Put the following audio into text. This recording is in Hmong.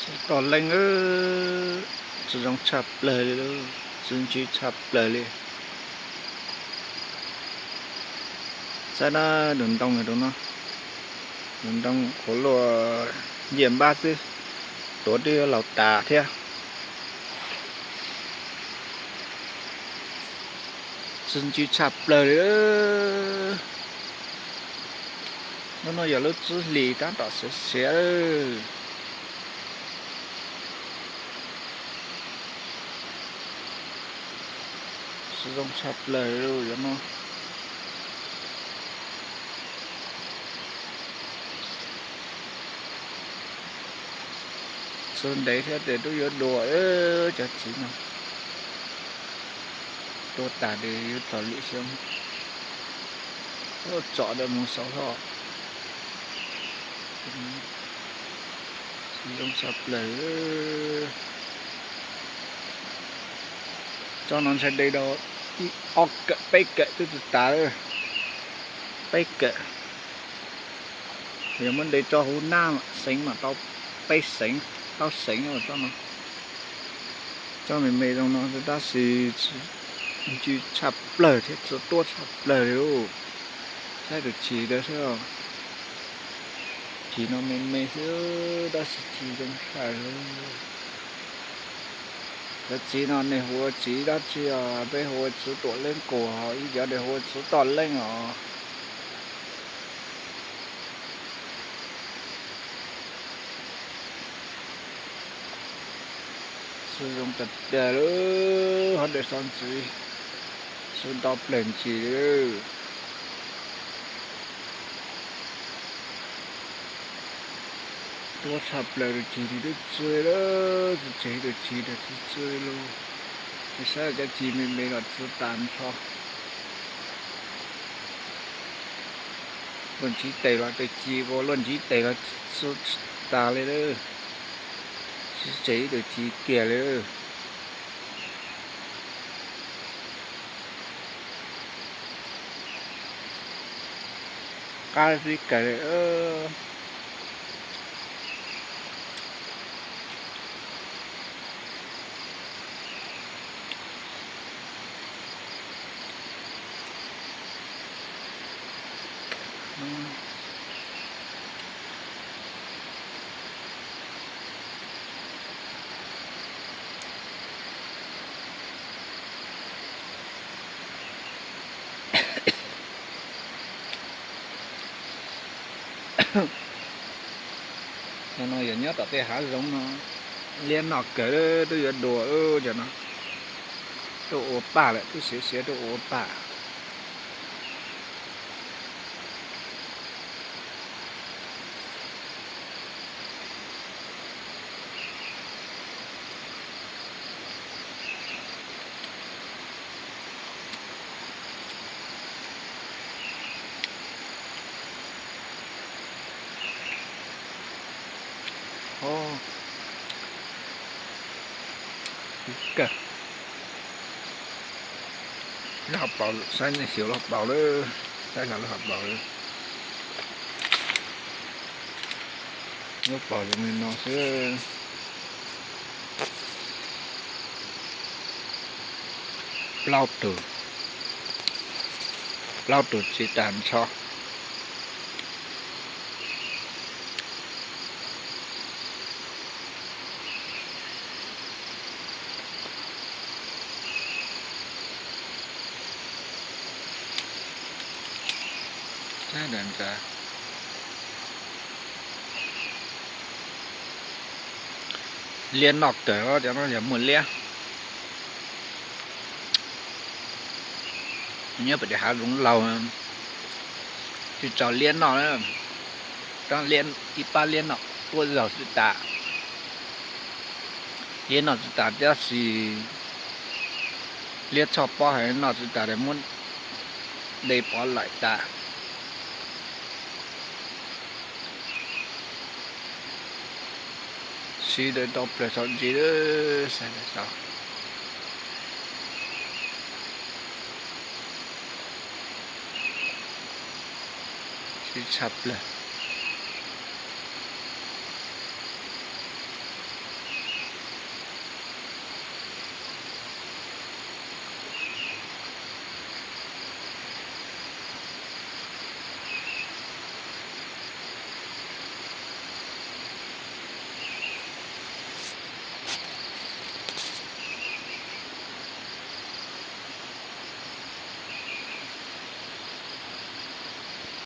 Toj leej, tsis zoo tshaj plaws li, tsis ntsws tshaj plaws li. Saib na, tus ntoo rau no, tus ntoo qhuav luaj ncej npab xwb, tuav twb yuav laus tas thiab. Tsis ntsws tshaj plaws li. Lub no yog lub tsib hlis tab tom xiav xiav. Tsis zoo tshaj plaws li no. Txog ntev thiab ces twb yuav dua cov txiv no. Dua tas ces yuav txog lwm xyoo tsom mus xauv hlo. Tsis zoo tshaj plaws. Tsob no ntshai de rau ib ob kawm peb kawm twb tsis tas, peb kawm. Yog muab de tso hauv nab mas xeev mas tau peb xeev, plaub xeev tsob no. Tsob me me zoo no tab sis ntsws tshaj plaws thiab txawv tuab tshaj plaws li lauj. Saib tus chis ntawd xwb, chis no me me xwb tab sis chis zoo tshaj li. Cov txiv no nej hu ua txiv dab tsi os? Peb hu ua txiv tuam leej kuas, ib cov nej hu ua txiv toj leej os. Xwb zoo tas tas lawm, ho de xov ntxiv, xwb ntau plaws ntsis li. Tuab tshaj plaws, tus chis twb txwb lawm, tus chis tus chis twb txwb lawm. Saib cov chis me me los txwb tas nrho. Luaj ntsiv tes los tus chis, luaj ntsiv tes los txwb tas li lawm. Tsis tseg ib tus chis kiag li. Qab tib kawg li. Cov no yog nyob tom tej hav zoov no, liab noj kawg, twb yuav dua cov no. Tuaj ua paj lawm, twb siav siav tuaj ua paj. Kawg, lub hauv paus, saib nej xyuas lub hauv paus lawm, saib lub hauv paus lawm. Lub paus zoo li no xwb. Plaub tug, plaub tug tsis tas ntsho. Liab noj kawg, cov no yog muaj liab. Nyob pem tej hav zoov laug, tsis tso liab noj, ib pab liab noj tuaj zaug xwb tas. Liab noj tsis tas tab sis liab txhoj pob heev, noj tsis tas es muab de pov laim tas. Siv tau plaws txhua ntsis lawm, saib saib. Siv tshaj plaws.